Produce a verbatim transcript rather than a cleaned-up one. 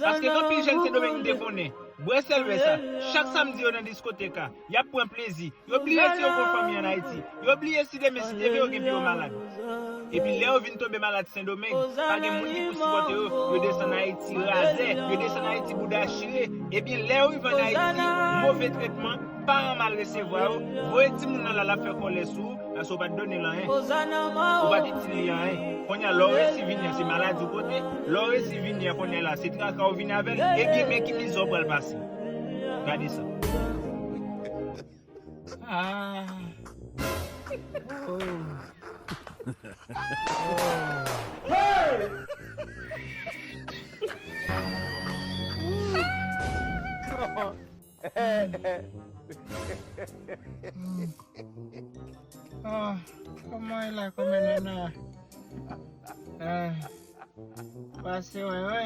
Paske gen anpil jèn Sendomeng m te konnen, bwè sèl vè sa. Chak samdi yo nan diskotèk la, y ap pran plezi. Yo bliye si yo gon fanmi ann Ayiti. Yo bliye si demen si Dye vle yo gen pye yo malad. Epi lè yo vin tonbe malad Sendomeng, pa gen moun ki pou sipòte yo. Yo desann Ayiti razè, yo desann Ayiti bouda chire. Ebyen lè yo rive ann Ayiti, move tretman, paran mal resevwa yo, voye timoun nan la l ap fè kòlè sou ou, paske w pa t done l anyen. Ou pa t itil li anyen. Kounye a lè w resi vini an se maladi w pote, lè w resi vini an kounye a la se traka w vini avè l, ebyen men ki mizè w pral pase. Gade sa. Ah. Oh. Ah, kòman e la kòmè nana? Ah, pase wè wè.